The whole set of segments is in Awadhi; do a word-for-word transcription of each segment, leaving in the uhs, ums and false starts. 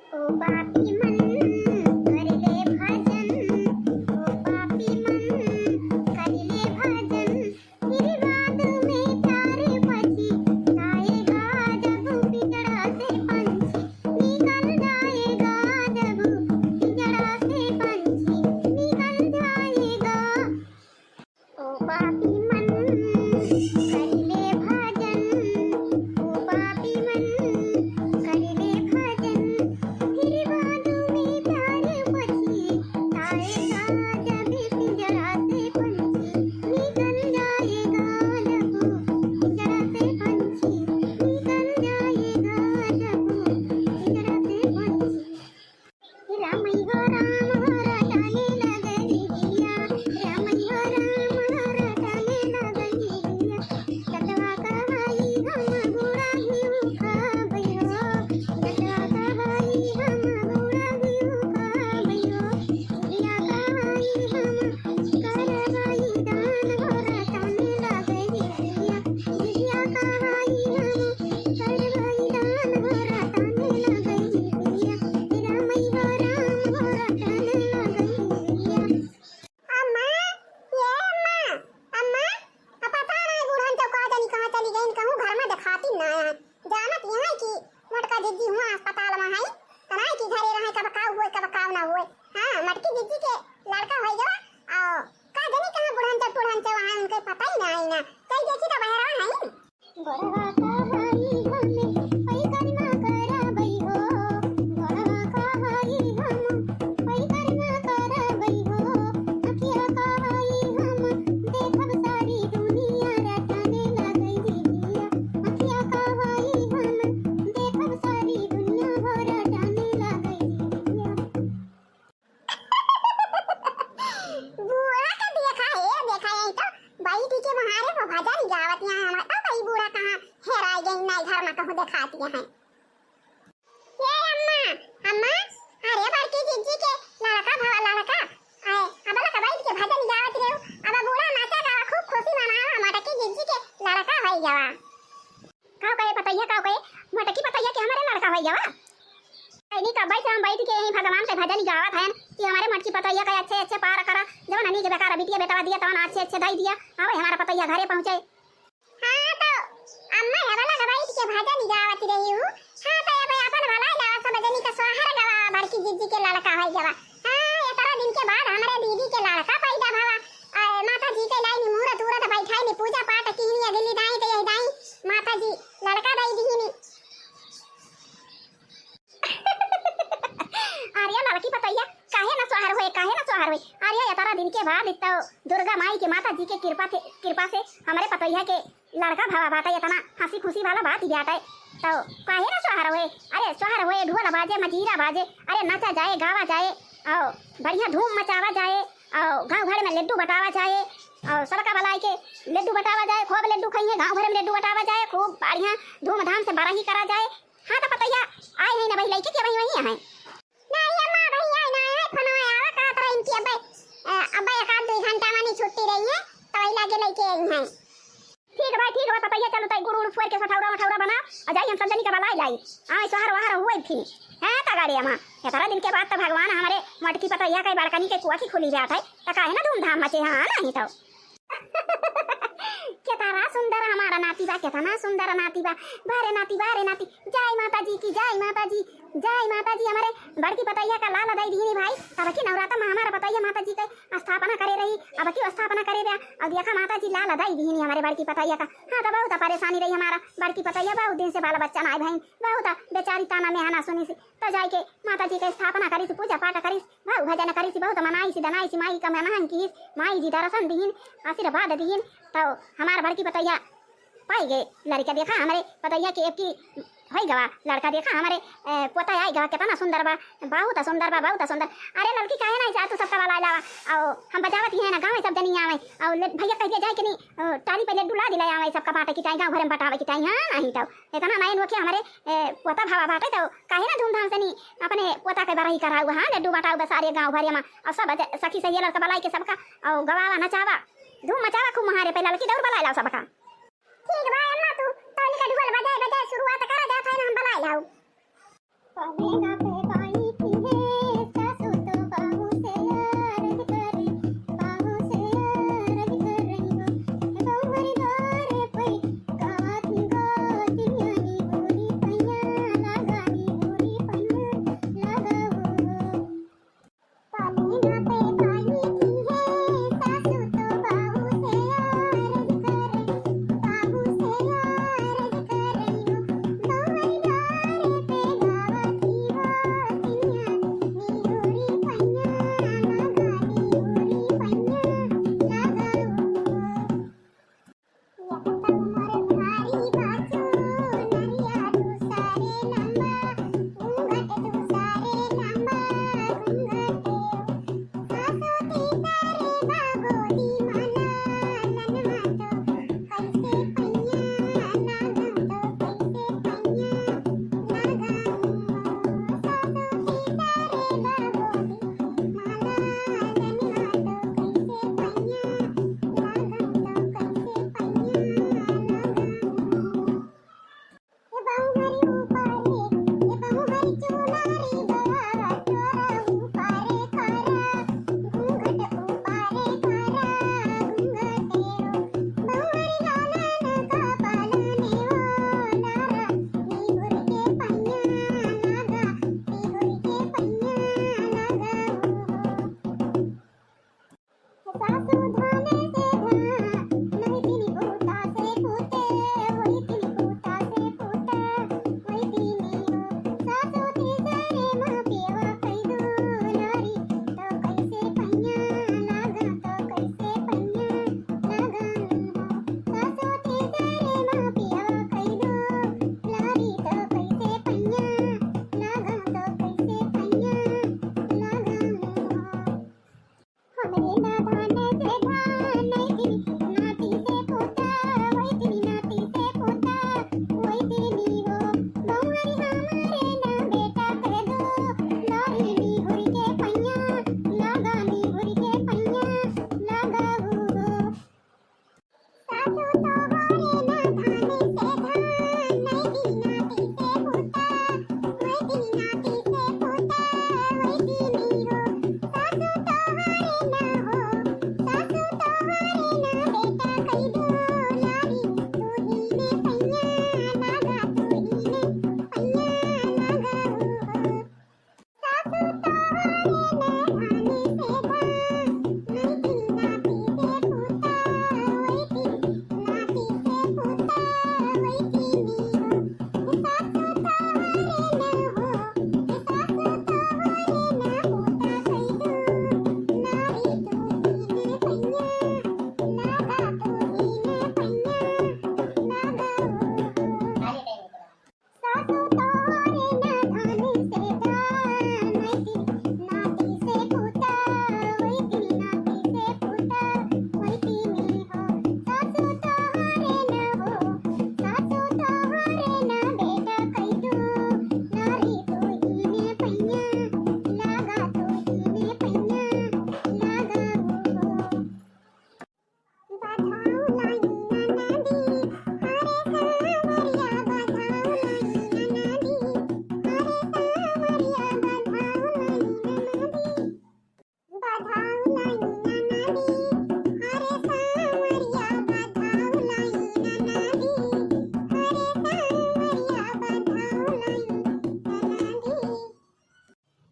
ओ पापी मन, कर ले भजन, ओ पापी मन, कर ले भजन, फिर बाद में प्यार पछी आएगा, जब पिंजड़ा से पंछी निकल जाएगा, जब पिंजड़ा से पंछी निकल जाएगा। ओ पापी मन, कर ले भजन, ओ पापी मन, कर ले भजन, फिर बाद में प्यार पछी आएगा, जब पिंजड़ा से पंछी निकल जाएगा, जब पिंजड़ा से पंछी निकल जाएगा, जब पिंजड़ा से पंछी। राम हो राम हो रटने लगई दिया, राम हो राम हो रटने लगई दिया। कतवा कहई हम गुड़ा घिउ खाबै हो, कतवा कहई हम गुड़ा घिउ खाबै हो। जिया कहई हम करबै दान हो रटने लगई दिया, जिया कहई हम अम्मा, ये अम्मा, अम्मा, अब पता नाहीं बूढ़न चौ का जानी कहाँ चली गइन, कहूँ घर में देखाती ना आया। जानत यहाँ कि मोटका जिज्जी हुआ अस्पताल में है, तो नाहीं कि घरे रहे, कब का हुए, कब का ना हुए। हाँ, मोटकी जिज्जी के लड़का होई गवा, और का जानी कहाँ बूढ़न चौ, बूढ़न चौ वहाँ उनके पता ही ना आई ना। कई देखी तो बहरवा है। गोड़वा कहई हमें पैकरमा करबै हो, गोड़वा कहई हम पैकरमा करबै हो, अखिया कहई हम देखब सारी दुनिया रटने लगई जिया, अखिया कहई हम देखब सारी दुनिया हो रटने लगई जिया। बूढ़ा के देखा है, देखा यही तो बैठ के वहाँ रे वो भजन गावत यहाँ हमार। अब ई बूढ़ा कहाँ हेराई गई, नाई घर में कहूँ देखाती है। ये अम्मा, अम्मा, अरे बड़की जिज्जी के लड़का भवा लड़का, आए, अब लड़का बैठ के भजन गावत रहे, अब बूढ़ा नाचा गावा खूब खुशी मनावा, मोटकी जिज्जी के लड़का होई गवा। का कहे पतैया, का कहे मोटकी पतैया के हमरे लड़का होई गवा। ऐनी कब्बे से हम बैठ के यही भगवान के भजन गावत हैं कि हमरे मोटकी पतैया के अच्छे अच्छे पार करा, जवन अनी के बेकार बिटिया बेटवा दिया तवन अच्छे अच्छे दई दिया, आवे हमारा पतैया घरे पहुँचे। हाँ तो अम्मा हे वाला बैठ के भजन गावत रही हूँ। हाँ तो अब अपन भला गावा सब जनी का सोहर गवा, बड़की जिज्जी के लड़का होई गवा। हाँ, इतना दिन के बाद हमरे दीदी के लड़का पैदा भवा। आए, माता जी के लाई नी मूरत उरत बैठाई नी, पूजा पाठ कीनी, अगली दाई तो यही दाई माता जी लड़का दई दीनी। अरे लड़की पतैया, काहे ना सोहर होए, काहे ना सोहर होए? अरे इतना दिन के बाद तो दुर्गा माई के, माता जी के कृपा से, कृपा से हमरे पतैया के लड़का भवा बाटे, इतना हँसी खुशी वाला बात ही बाटे, तो काहे ना सोहर होए? अरे सोहर होए, ढोल बाजे, मजीरा बाजे, अरे नाचा जाए, गावा जाए, और बढ़िया धूम मचावा जाए, और गाँव भर में लड्डू बटावा जाए, और सबका बलाई के लड्डू बटावा जाए, खूब लड्डू खाइए, गाँव भर में लड्डू बटावा जाए, खूब बढ़िया धूमधाम से बरही करा जाए। हाँ तो पतैया आए हैं ना भाई लइके के वही वही है। नहीं अम्मा, भाई आए ना है, फोन आया, आवा कहत रहे इनकी अब्बे, अ, अब्बे एक आध दो घंटा मानी छुट्टी रही है, तो वही लागे लइके आई हैं। ठीक बा, ठीक बा पतैया, चलो तई गुड़ उड़ फोर के सठौरा मठौरा बना, और जाई हम सब जनी का बलाई लाई। आए सोहर वहर हुए फिर। हैं तगाड़े अम्मा, इतना दिन के बाद तो भगवान हमरे मोटकी पतैया के बड़कनी के कुआ की खुली बात है, तो काहे ना धूमधाम मचे, हाँ नहीं तो। केतना सुंदर हमारा नाती बा, केतना सुंदर नाती बा। बारे नाती, बारे नाती, जय माता जी की, जय माता जी, जय माता जी। हमारे बड़की पतैया का लाल दई दीनी भाई, तब की नवरात्र में हमारा पतैया माता जी के स्थापना करे रही, अब की स्थापना करे बा। अब देखा माता जी लाल दई दीनी हमारे बड़की पतैया का। हाँ तो बहुत परेशानी रही हमारा बड़की पतैया, बहुत दिन से बाल बच्चा ना आए भाई, बहुत बेचारी ताना मेहना सुनी सी। तो जाइके माता जी के स्थापना करिस, पूजा पाठ करिस, भाव भजन करिस, बहुत मनाइस, दनाइस, माई का मनाहन किहिस, माई जी दर्शन दिहिन, आशीर्वाद दिहिन। तो हमार बड़की पतैया पाई गए लड़का, देखा हमरे पतैया के एबकी होई गवा लड़का, देखा हमरे, ए, पोता आई गवा, कितना सुंदर बा, बहुत सुंदर बा, बहुत सुंदर। अरे लड़की काहे ना जा तू सबका वाला लावा, आओ हम बजावत ही है ना गाँव सब जनी आवे, आओ ले, भैया कह दिया जाए कि नहीं, अ, टाली पे लड्डू ला दिला आवे सबका बांटे की ताई, गाँव भरे में बटावे की ताई, हाँ नहीं तो इतना नाइन वो के हमरे, ए, पोता भावा बाटे तो काहे ना धूमधाम से नी अपने पोता के बरही कराऊ, हाँ, लड्डू बटाऊ बस सारे गाँव भरे में, और सब ज-, सखी सहेली लड़का बलाई के सबका, और गवावा नचावा, धूम मचावा खूब महारे पे लड़की दौड़ बलाई लाओ सबका। ठीक बा अम्मा, तू तौली का ढोल बजाए बजाए शुरुआत करा जात है ना, हम बलाई लाऊ।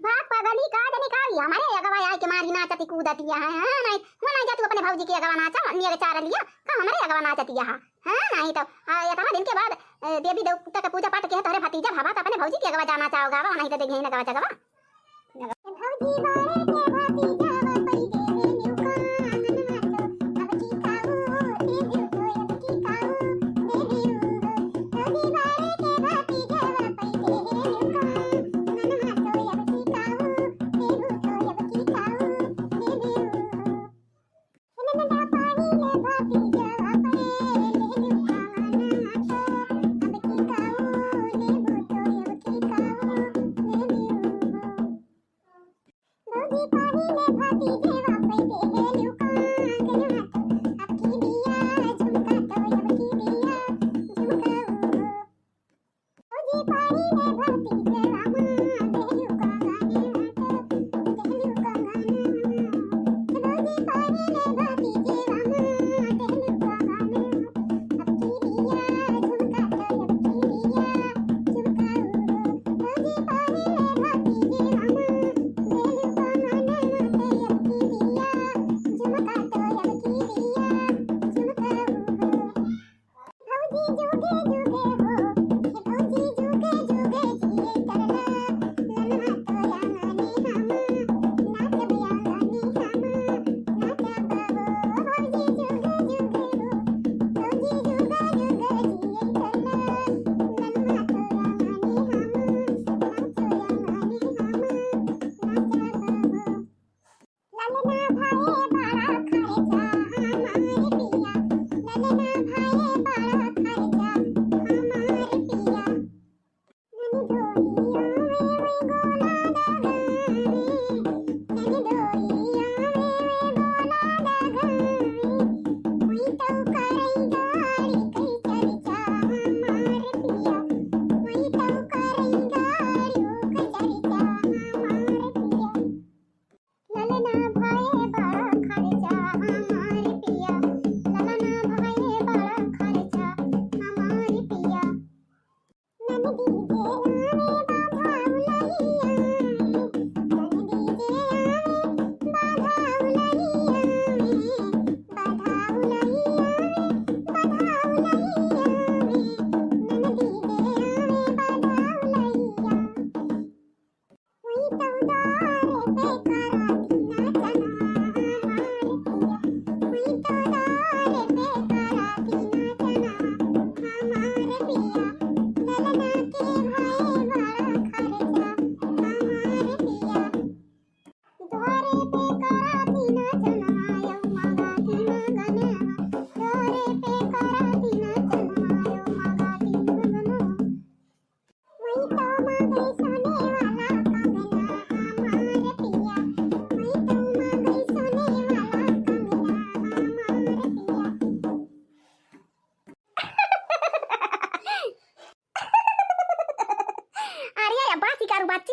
भाग पगली, का जाने का, ये हमरे अगवा आए के मारी नाचती कूदती है, हाँ, नहीं, हुआ नहीं जा तू अपने भौजी के अगवा नाचा, नियर चार लिया, का हमरे अगवा नाचती है, हाँ, नहीं तो, आ, इतना दिन के बाद, ए, देवी देवता के पूजा पाठ के तोहरे भतीजा भावा, तो अपने भौजी के अगवा जाना चाहोगा, नहीं तो देखे ही ना गवा जगवा। भौजी बारे के भतीजा,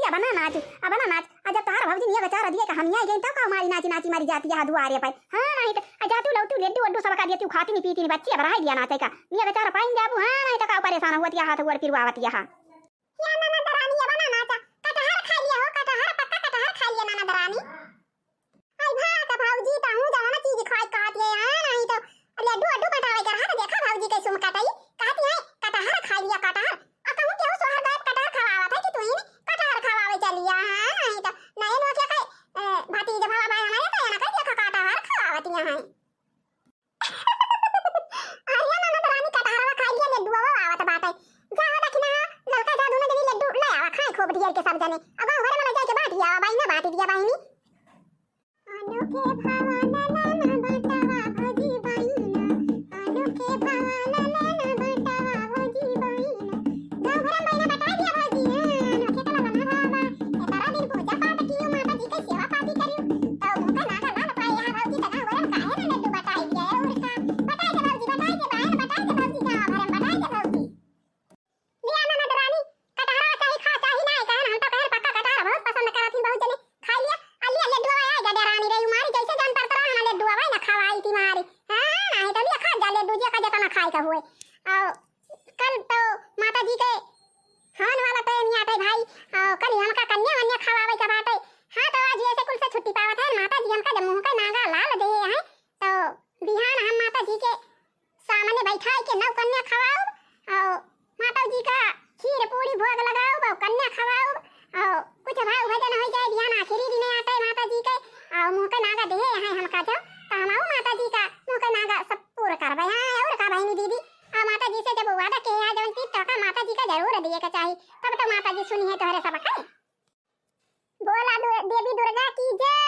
अब ना नाच, अब ना नाच। आ जब तोहार भौजी निया बेचारा दिए का हम यहाँ गए, तब का मारी नाची नाची मारी जाती है दुआरे पे। हाँ, नहीं तो आ जातू लौटू लड्डू वड्डू सब का दिया, तू खाती नहीं पीती नहीं, बच्ची अब रह गया नाचे का। निया बेचारा पाइन जाबू, हाँ, नहीं तो का परेशान हुआ तिया, हाथ गोड़ पिरवावत यहाँ। या ननद रानी, अब ना नाचा, कटहर खा लिया हो, कटहर, पक्का कटहर खा लिया ननद रानी। आई भा का भौजी, तहूँ जवन चीज खाए कहत ये, हाँ, नहीं तो लड्डू अड्डू बटावे कर, हाँ, तो देखा भौजी कैसे उम कटाई, कहती है, "कटहर खा लिया, कटहर।" आ कहूँ केहू सोहर गायब कटहर खवावत है कि तू ही ने कटहर खवावे चलिया, हाँ, नहीं तो नए नोखे के, ए, भतीज भवा भाई हमारे तो ना कह दिया, "कटहर खवावत यहाँ है।" अरे ननद रानी, कटहरवा खाई लिया, लड्डुआ आवत बाटे। जाओ दखिना, ललका जादू में जनी लड्डू ले आवा, खाए खूब ढेर के सब जने। अब घरे में ले जाके बांट दिया, बाई में बांट दिया, बहिनी। अनोखे भवा ललन बटवा भौजी बहिन, अनोखे भवा ललन बटवा भौजी बहिन। गाँव भरे में बहिना बटाई दिया भौजी, हाँ, अनोखे कला बना हवा। एतरा दिन पूजा पाठ कियो, माता जी के सेवा पाती करियो। तो मुँह का नागा लाल पाए यहाँ भौजी, तो गाँव भरे में काहे ना लड्डू बटाई दिया, ए उर्खा। बटाई दे भौजी, बटाई दे बहन, बटाई दे भौजी, गाँव भरे में बटाई दे भौजी। लिया ननद रानी, कटहरा चाही खा, चाही ना, कहे ना, हम तो कहे पक्का कटहरा बहुत पसंद करत ही, बहुत जने खाई लिया, आ लिया लड्डू आया, गड्ढा रानी रे, मारी जैसे जान पड़त रहा, ना लड्डू आवा ना खवाई थी मारी। हाँ, नहीं तो लिया खा जा लड्डू, जे का जतना खाए का हुए। और कल तो माता जी के हवन वाला टाइम ही आटे भाई, और कल ही हमका कन्या वन्या खवावे का बाटे। हाँ, तो आज ऐसे कुल से छुट्टी पावत है, माता जी हमका जब मुँह के नागा लाल दे हैं, तो बिहान हम माता जी के सामने बैठाई के नौ कन्या खवाउब, और माता जी का खीर पूरी भोग लगाउब, और कन्या खवाउब, और कुछ भाव भजन हो जाए, बिहान आखिरी दिन आटे माता जी के, और मुँह के नागा देहे हैं हमका जो, तो हम आऊ माता जी का मुँह के नागा सब पूरा करबे। हाँ, और का बहिनी दीदी, और माता जी से जब वादा के यहाँ जौन चीज तो का माता जी का जरूर दिए के चाही, तब तो माता जी सुनी है तोहरे सब के। बोला दु-, देवी दुर्गा की जय।